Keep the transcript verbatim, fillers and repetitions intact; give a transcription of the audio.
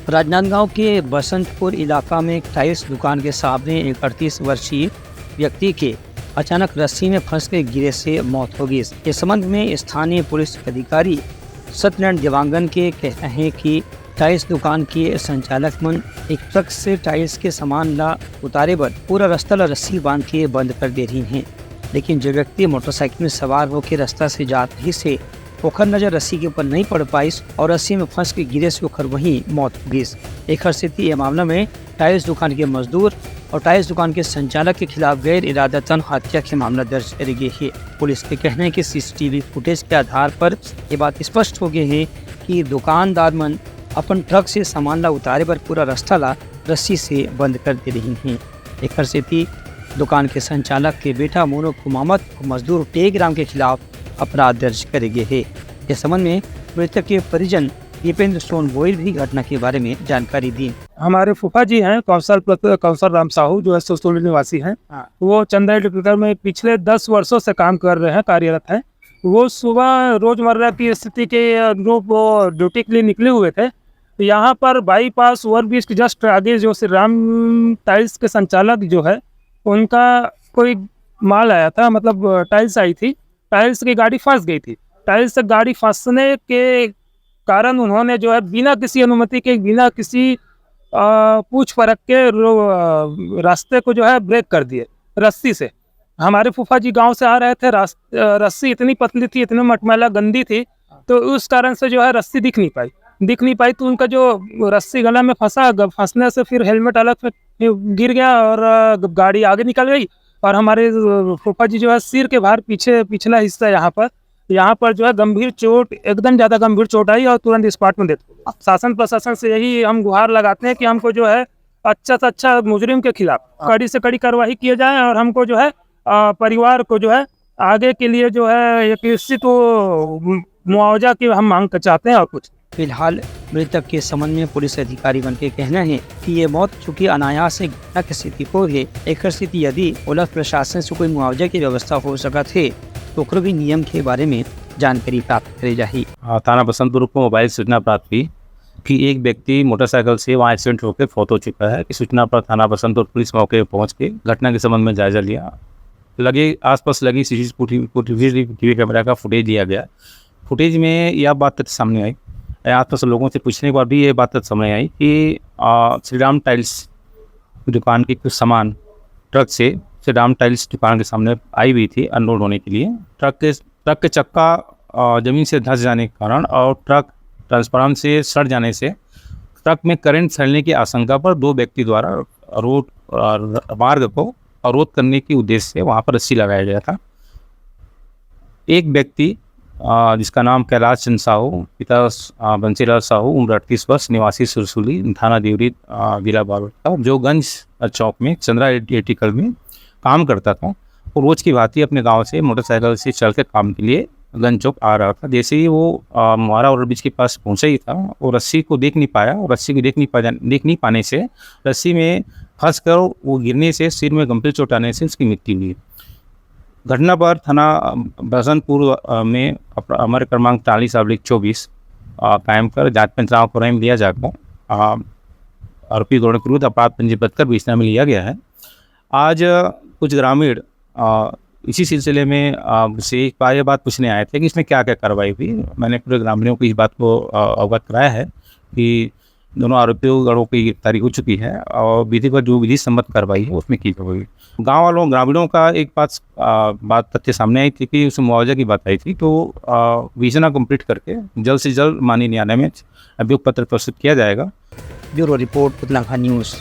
राजनांदगांव के बसंतपुर इलाका में एक टाइल्स दुकान के सामने एक अड़तीस वर्षीय व्यक्ति के अचानक रस्सी में फंस के गिरे से मौत हो गई। इस संबंध में स्थानीय पुलिस अधिकारी सत्यनारायण देवांगन के कहना है कि टाइल्स दुकान के संचालक मन एक ट्रक से टाइल्स के सामान ला उतारे बर पूरा रास्ता ला रस्सी बांध के बंद कर दे रहिन हे, लेकिन जो व्यक्ति मोटरसाइकिल में सवार होकर रास्ता से जात रहिस हे, ओकर नजर रस्सी के ऊपर नहीं पड़ पाइस और रस्सी में फंस के गिरे से ओकर वहीं मौत हो गई। एकर सेती ये मामला में टाइल्स दुकान के मजदूर और टाइल्स दुकान के संचालक के खिलाफ गैर इरादतन हत्या के मामला दर्ज करे गे हे। पुलिस के कहना है कि सीसीटीवी फुटेज के आधार पर ये बात स्पष्ट हो गई है कि दुकानदार मन अपन ट्रक से सामान ला उतारे बर पूरा रास्ता ला रस्सी से बंद कर दे रहिन हे। एकर सेती दुकान के संचालक के बेटा मोनू कुमावत और मजदूर टेग राम के खिलाफ अपराध दर्ज करे गे हे। इस संबंध में मृतक के परिजन दीपेंद्र सोन गोयल भी घटना के बारे में जानकारी दी। हमारे फूफा जी हैं कौशल प्लस-, कौशल राम साहू, जो है सोनपुर निवासी हैं। हाँ। वो चंदा एग्रीकल्चर में पिछले दस वर्षों से काम कर रहे हैं, कार्यरत हैं। वो सुबह रोजमर्रा की स्थिति के अनुरूप वो ड्यूटी के लिए निकले हुए थे। तो यहाँ पर बाईपास ओवरब्रिज के जस्ट आगे जो श्री राम टाइल्स के संचालक जो है, उनका कोई माल आया था, मतलब टाइल्स आई थी, टाइल्स की गाड़ी फंस गई थी। टाइल्स से गाड़ी फंसने के कारण उन्होंने जो है बिना किसी अनुमति के, बिना किसी, आ, पूछ परख के रो-, आ, रास्ते को जो है ब्रेक कर दिए रस्सी से। हमारे फूफा जी गांव से आ रहे थे, रास-, आ, रस्सी इतनी पतली थी, इतनी मटमैला गंदी थी, तो उस कारण से जो है रस्सी दिख नहीं पाई, दिख नहीं पाई। तो उनका जो रस्सी गला में फंसा, ग-, फंसने से फिर हेलमेट अलग से गिर गया और, आ, गाड़ी आगे निकल गई। और हमारे, आ, फूफा जी जो है सिर के बाहर पीछे, पिछला हिस्सा यहाँ पर, यहाँ पर जो है गंभीर चोट, एकदम ज़्यादा गंभीर चोट आई और तुरंत स्पॉट में डेथ हो गई। शासन प्रशासन से यही हम गुहार लगाते हैं कि हमको जो है अच्छा से अच्छा मुजरिम के खिलाफ हाँ। कड़ी से कड़ी कार्रवाई किए जाए और हमको जो है, आ, परिवार को जो है आगे के लिए जो है एक निश्चित वो मुआवजा की हम मांग कर चाहते हैं और कुछ। फिलहाल मृतक के संबंध में पुलिस अधिकारी मन के कहना है कि ये मौत चूंकि अनायास एक घटना के सेती होय हे, एकर सेती यदि ओला प्रशासन से कोई मुआवजा की व्यवस्था हो सकत हे, तो ओकरो भी नियम के बारे में जानकारी प्राप्त करे जाही। आ, थाना बसंतपुर को मोबाइल सूचना प्राप्त हुई कि एक व्यक्ति मोटरसाइकिल से वहां एक्सीडेंट होकर फौत हो चुका है। इस सूचना पर थाना बसंतपुर पुलिस मौके पर पहुंच के घटना के संबंध में जायजा लिया। लगे, आसपास लगी सीसीटीवी फुटेज, सीसीटीवी कैमरा का फुटेज लिया गया। फुटेज में यह बात तथ्य सामने आई, या आसपास लोगों से पूछने के बाद भी ये बात तथ्य सामने आई कि, आ, श्री राम टाइल्स दुकान के कुछ सामान ट्रक से, श्री राम टाइल्स दुकान के सामने आई हुई थी अनलोड होने के लिए। ट्रक के, ट्रक के चक्का, आ, जमीन से धंस जाने के कारण और ट्रक ट्रांसफार्मर से सड़ जाने से ट्रक में करंट फैलने की आशंका पर दो व्यक्ति द्वारा रोड, आ, मार्ग को अवरोध करने के उद्देश्य से वहां पर रस्सी लगाया गया था। एक व्यक्ति, आ, जिसका नाम कैलाश चंद साहू, पिता, आ, बंसीलाल साहू, उम्र अड़तीस वर्ष, निवासी सुरसुली, थाना देवरी, आ, जिला बागपत का, जो गंज चौक में चंद्रा इलेक्ट्रिकल में काम करता था, वो रोज की भांति अपने गांव से मोटरसाइकिल से चल के काम के लिए गंज चौक आ रहा था। जैसे ही वो, आ, मुहारा ओवरब्रिज के पास पहुंचा ही था, वो रस्सी को देख नहीं पाया, और रस्सी को देख नहीं पा-, देख नहीं पाने से रस्सी में फंस कर वो गिरने से सिर में गंभीर चोट आने से उसकी मृत्यु हुई। घटना पर थाना, अ, बसंतपुर, अ, में अप-, अमर क्रमांक चालीस ऑब्लिक चौबीस, अ, कायम कर जांच पंचनामा पूरा में लिया जाकर, अ, आरोपी दोनों के विरुद्ध अपराध पंजीबद्ध कर विवेचना में लिया गया है। आज, अ, कुछ ग्रामीण, अ, इसी सिलसिले में, अ, से एक बार ये बात पूछने आए थे कि इसमें क्या-क्या कार्रवाई हुई। मैंने पूरे ग्रामीणों को इस बात को, अ, अवगत कराया है कि दोनों आरोपियों की गिरफ्तारी हो चुकी है और विधिवत जो विधि सम्मत कार्रवाई है उसमें की जाएगी। गाँव वालों, ग्रामीणों का एक बात, अ, बात तथ्य सामने आई थी कि उसमें मुआवजा की बात आई थी, तो, अ, विवेचना कंप्लीट करके जल्द से जल्द माननीय न्यायालय में अभियोग पत्र प्रस्तुत किया जाएगा। Bureau report, Utlangha news.